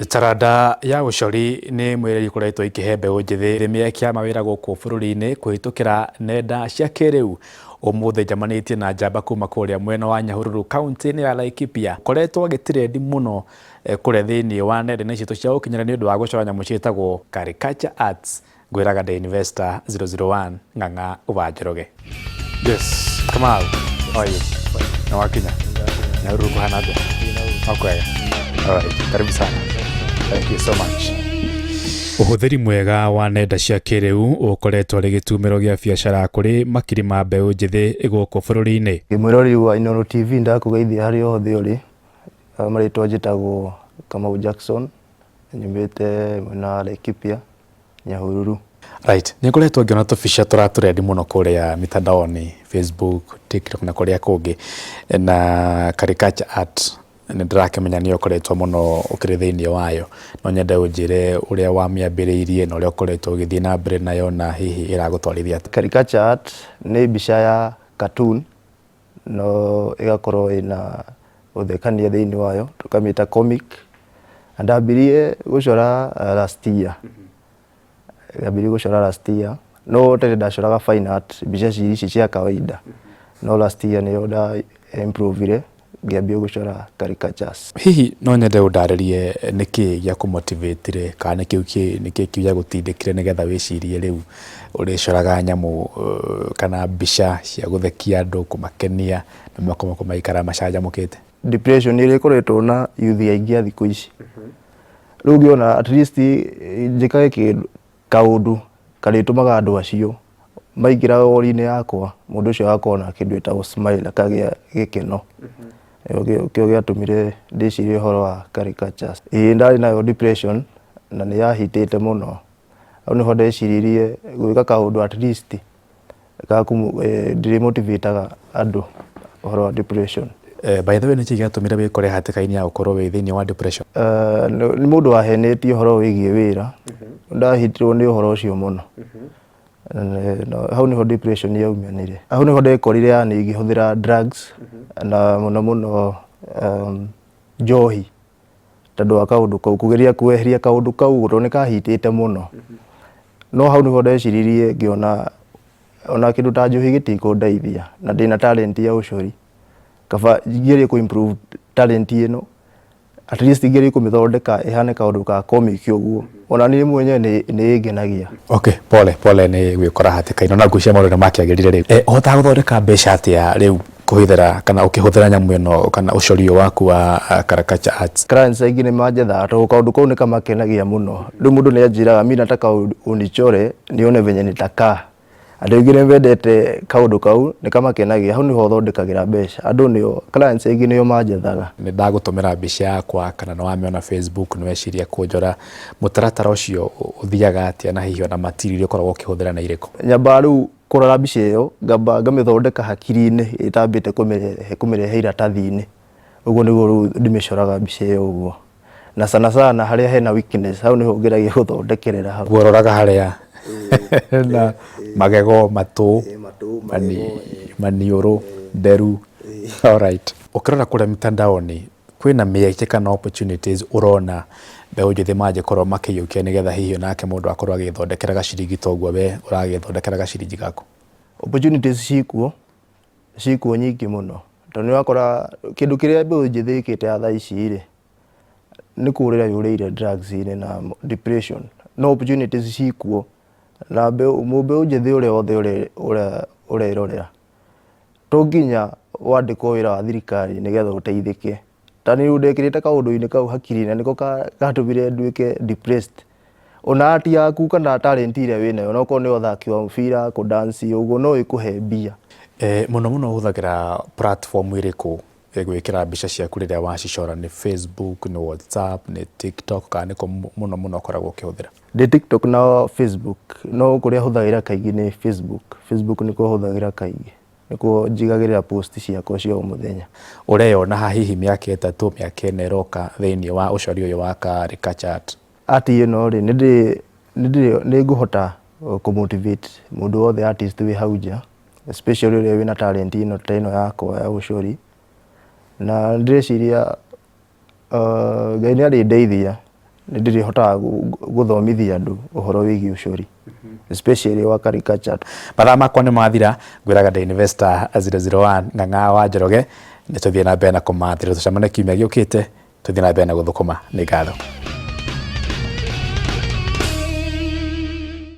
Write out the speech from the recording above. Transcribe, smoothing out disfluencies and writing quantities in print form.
Taranda ya ũcori nĩ ĩmwe ĩrĩa ikoretwo ikĩhe mbeũ njĩthĩ mĩeke ya mawĩra gũkũ bũrũri-inĩ kũhĩtũkĩra nenda cia kĩrĩu. Ũmũthĩ njamanĩtie na njamba kuma kũrĩa mwena wa Nyahururu kaunti-inĩ ya Laikipia. Ũkoretwo agĩtirendi mũno kũrĩa thĩinĩ wa nenda-inĩ citũ cia ũkinyanĩria nĩ ũndũ wa gũcora nyamũ ciĩtagwo caricature arts. Ngwĩraga The Investor 001 Ng'ang'a wa Njoroge. Yes, Kamau, how are you? Na wakinya? Nyahururu kuhana atĩa? No kwega. Alright, karibu sana. Thank you so much. Ũhũthĩri mwega wa nenda cia kĩrĩu ũkoretwo arĩ gĩtumĩro gĩa biacara kũrĩ makiri ma mbeũ njĩthĩ gũkũ bũrũri-inĩ. Mwĩroreri wa Inooro TV, ndakũgeithia harĩa hothe ũrĩ. Marĩtwa njĩtagwo Kamau Jackson, nyumĩte mwena wa Laikipia, Nyahururu. Right, nĩ ngoretwo ngĩona tũbica tũratũrendi mũno kũrĩa mitandaoni, Facebook, TikTok na kũrĩa kũngĩ, na caricature art nĩ ndĩrakĩmenya nĩ ũkoretwo mũno ũkĩrĩ thĩinĩ wayo. No nyende ũnjĩre ũrĩa wamĩambĩrĩirie na ũrĩa ũkoretwo ũgĩthiĩ na mbere nayo na hihi ĩragũtwarithia atĩa. Caricature art nĩ mbica ya cartoon no ĩgakorwo ĩna ũthekania thĩinĩ wayo, tũkamĩta comic. Na ndambirie gũcora last year, ndambirie gũcora last year, no tene ndacoraga fine art, mbica ici cia kawaida, no last year nĩyo nda improve ngĩambia gũcora caricatures. Hihi no nyende ũndarĩrie nĩkĩ gĩakũmotivatire kana nĩkĩ nĩkĩ kĩu gĩagũtindĩkire nĩgetha wĩcirie rĩu ũrĩcoraga nyamũ kana mbica cia gũthekia andũ, kũmakenia na maikara macanjamũkĩte? Depression ĩrĩa ĩkoretwo na youth aingĩ a thikũ ici, rĩu ngĩona at least njĩkage kĩndũ, kaũndũ karĩtũmaga andũ acio maingĩra wall-inĩ yakwa, mũndũ ũcio agakorwo na kĩndũ gĩtagwo smile, akagĩa gĩkeno. Nĩkĩo gĩatũmire ndĩcirie ũhoro wa caricatures. Ĩĩ ndarĩ nayo depression na nĩ yahitĩte mũno. Hau nĩho ndeciririe gwĩka kaũndũ at least ndĩrĩ motivate-aga andũ ũhoro wa depression. By the way, nĩkĩ gĩatũmire wĩkore hatĩka-inĩ ya gũkorwo wĩ thĩinĩ wa depression? Nĩ mũndũ wahenetie ũhoro wĩgiĩ wĩra, ndahitirwo nĩ ũhoro ũcio mũno. Hau nĩho depression yaumanire. Hau nĩho ndekorire yani ngĩhũthĩra drugs na mũno mũno njohi tondũ wa kaũndũ kau, kũgeria kweheria kaũndũ kau tondũ nĩ kahitĩte mũno. No hau nĩho ndeciririe ngĩona ona kĩndũ ta njohi gĩtikũndeithia na ndĩna talent ya ũcori, kaba ngerie kũ improve talent ĩno, at least ngerie kũmĩthondeka ĩhane kaũndũ ka comic ũguo, ona niĩ mwenyewe nĩ ĩngenagia. Okay, pole pole nĩ gwĩkora hatĩka-inĩ, ona ngwĩciria maũndũ nĩ makĩagĩrire rĩu. Ũhotaga gũthondeka mbeca atĩa rĩu kũhũthĩra kana ũkĩhũthĩra nyamũ ĩno kana ũcori ũyũ waku wa caricature arts? Clients aingĩ nĩ manjethaga tondũ kaũndũ kau nĩ kamakenagia mũno. Rĩu mũndũ nĩ anjĩraga, "Mi nataka unichore nione venye nitakaa." Andũ aingĩ nĩ mendete kaũndũ kau, nĩ kamakenagia, hau nĩho thondekagĩra mbeca. Andũ nĩo, clients aingĩ nĩo manjethaga. Nĩ ndagũtũmĩra mbica yakwa kana nĩ wamĩona Facebook nĩ weciria kũnjora, mũtaratara ũcio ũthiaga atĩa na hihi ona material iria ũkoragwo ũkĩhũthĩra nĩ irĩkũ? Nyambaga rĩu kũrora mbica ĩyo, ngamba ngamĩthondeka hakiri-inĩ ĩtambĩte kũmĩrehe iratathi-inĩ. Ũguo nĩguo rĩu ndĩmĩcoraga mbica ĩyo ũguo. Na sana sana harĩa hena weakness, hau nĩho ngeragia gũthondekerera hau. Ũroraga harĩa na magego, matũ, maniũrũ, nderu. Alright. Ũkĩrora kũrĩa mitandaoni kwĩna mĩeke kana opportunities ũrona mbeũ njĩthĩ mangĩkorwo makĩiyũkia nĩgetha hihi onake mũndũ akorwo agĩthondekera gaciringi ta ũguo we ũragĩthondekera gaciringi gaku? Opportunities ciĩkuo, ciĩkuo nyingĩ mũno, tondũ nĩ ũrakora kĩndũ kĩrĩa mbeũ njĩthĩ ĩkĩte ya thaa ici rĩ, nĩ kũrĩra yũrĩire drugs-inĩ na depression, no opportunities ciĩkuo na mbeũ njĩthĩ ũrĩa wothe ũrerorera, to nginya wandĩkwo wĩra wa thirikari nĩgetha ũteithĩke. Ta niĩ ndekĩrĩte kaũndũ-inĩ kau hakiri-inĩ na nĩko gatũmire nduĩke depressed. Ona art yaku kana talent ĩrĩa wĩnayo onokorwo nĩ ũthaki wa mũbira, kũ dance ũguo, no ĩkũhe mbia. Mũno mũno ũhũthagĩra platform ĩrĩkũ gwĩkĩra mbica ciaku rĩrĩa wacicora? Nĩ Facebook, nĩ WhatsApp, nĩ TikTok kana nĩkũ mũno mũno ũkoragwo ũkĩhũthĩra? Ndĩ TikTok na Facebook, no kũrĩa hũthagĩra kaingĩ nĩ Facebook. Facebook nĩkuo hũthagĩra kaingĩ, nĩkuo njigagĩrĩra post ciakwa cia o mũthenya. Ũreyona ha hihi mĩaka 3, mĩaka 4 ĩroka thĩinĩ wa ũcori ũyũ wa caricature art? Art ĩno rĩ, nĩ ngũhota kũ motivate mũndũ wothe artist wĩ hau nja, especially ũrĩa wĩna talent ĩno ta ĩno yakwa ya ũcori. Na ndĩreciria Ngai nĩ arĩndeithia. Nĩ ndĩrĩhotaga gũthomithia andũ ũhoro wĩgiĩ ũcori, especially wa caricature. Mathaa makwa nĩ mathira, ngwĩraga ndĩ Investor 001 Ng'ang'a wa Njoroge, nĩ tũthiĩ na mbere na kũmathĩra, tũcemanie kiumia gĩũkĩte, tũthiĩ na mbere na gũthũkũma. Nĩ ngatho.